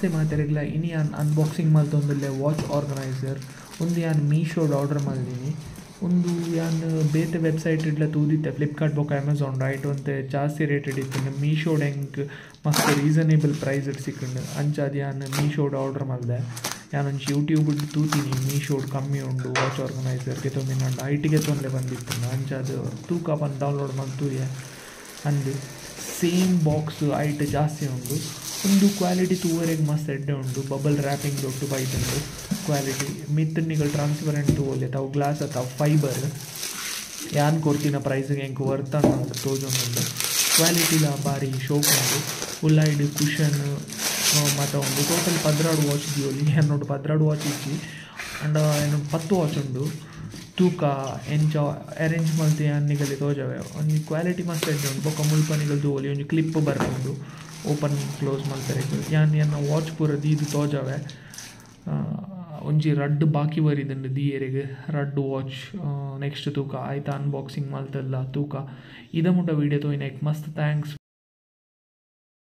ನಮಸ್ತೆ ಮಾತೆರೆಗ್ಲ ಇನಿ ಯಾನ್ unboxing ಮಲ್ತೊಂದುಲ್ಲೆ watch organiser. ಉಂದು ಯಾನ್ ಮೀಶೋಡ್ ಆರ್ಡರ್ ಮಲ್ದಿನಿ. ಉಂದು ಯಾನ್ ಬೇತೆ ವೆಬ್ಸೈಟ್ ಡ್ಲ ತೂದಿತ್ತೆ ಫ್ಲಿಪ್ಕಾರ್ಟ್ ಬೊಕ ಅಮೆಜಾನ್ ಐಟ್ ಒಂತೆ ಜಾಸ್ತಿ ರೇಟೆಡ್ ಇತ್ತುಂಡು. ಮೀಶೋಡ್ ಎಂಕ್ ಮಸ್ತ್ ರೀಸನೇಬಲ್ ಪ್ರೈಸ್ ಡ್ ಸಿಕ್ಕುಂಡು. ಅಂಚಾದ್ ಯಾನ್ ಮೀಶೋಡ್ ಆರ್ಡರ್ ಮಲ್ದೆ. ಯಾನ್ ಒಂಜಿ ಯೂಟ್ಯೂಬ್ ಡ್ ತೂತಿನಿ ಮೀಶೋಡ್ ಕಮ್ಮಿ ಉಂಡು ವಾಚ್ ಆರ್ಗನೈಸರ್ ಗೆತೊಂದಿನಂಡ ಐಟ್ ಗೆತೊನ್ಲೆ ಪಂದಿತ್ತುಂಡು. ಅಂಚಾದ್ ತೂಕ ಪಂದ್ ಡೌನ್ಲೋಡ್ ಮಲ್ತ್ ತೂಯೆ. ಅಂದ್ ಸೇಮ್ ಬಾಕ್ಸ್ ಐಟ್ ಜಾಸ್ತಿ ಉಂಡು. ಉಂದು ಕ್ವಾಲಿಟಿ ತೂವರೆಗ್ ಮಸ್ತ್ ಎಡ್ಡೆ ಉಂಡು. ಬಬಲ್ ರ್ಯಾಪಿಂಗ್ ದೊಟ್ಟು ಬೈದುಂಡು ಕ್ವಾಲಿಟಿ. ಮಿತ್ತ್ ನಿಕುಲು ಟ್ರಾನ್ಸ್ಪರೆಂಟ್ ತೂವೊಲಿ ಅತ ಅವು ಗ್ಲಾಸ್ ಅತ ಅವು ಫೈಬರ್. ಯಾನ್ ಕೊರ್ತಿನ ಪ್ರೈಸ್ ಗ್ ಎಂಕ್ ವರ್ತ್ ಆಂಡ್ ತೋಜೊಂದುಂಡು. ಕ್ವಾಲಿಟಿಲ ಬಾರಿ ಶೋಕು ಉಂಡು. ಉಲಾಯಿಡ್ ಕುಷನ್ ಮಾತ ಉಂಡು. ಟೋಟಲ್ 12 ವಾಚ್ ದೀವೊಲಿ. ಎನ್ನೋಡು 12 ವಾಚ್ ಇಜ್ಜಿ. ಆಂಡ ಎನ್ನೋಡು 10 ವಾಚ್ ಉಂಡು. ತೂಕ ಎಂಚ ಅರೇಂಜ್ ಮಲ್ತೆ ಯಾನ್ ನಿಗಲೆ ತೋಜಾವೆ. ಒಂಜಿ ಕ್ವಾಲಿಟಿ ಮಸ್ತ್ ಎಡ್ಡೆ ಉಂಡು. ಬೊಕ ಮುಲ್ಪ ನಿಕುಲು ತೂವೊಲಿ ಒಂಜಿ ಕ್ಲಿಪ್ ಬರ್ಪುಂಡು ಓಪನ್ ಕ್ಲೋಸ್ ಮಲ್ಪೆರೆಗ್. ಯಾನ್ ಎನ್ನ ವಾಚ್ ಪೂರ ದೀದ್ ತೋಜಾವೆ. ಒಂಜಿ ರಡ್ಡ್ ಬಾಕಿ ಬರಿದುಂಡು ದೀಯೆರೆಗ್ ರಡ್ಡ್ ವಾಚ್ ನೆಕ್ಸ್ಟ್ ತೂಕ ಐತ ಅನ್ಬಾಕ್ಸಿಂಗ್ ಮಲ್ತಲ್ಲ ತೂಕ. ಇದ ಮುಟ ವೀಡಿಯೋ ತೂಯಿನೈಕ್ ಮಸ್ತ್ thanks.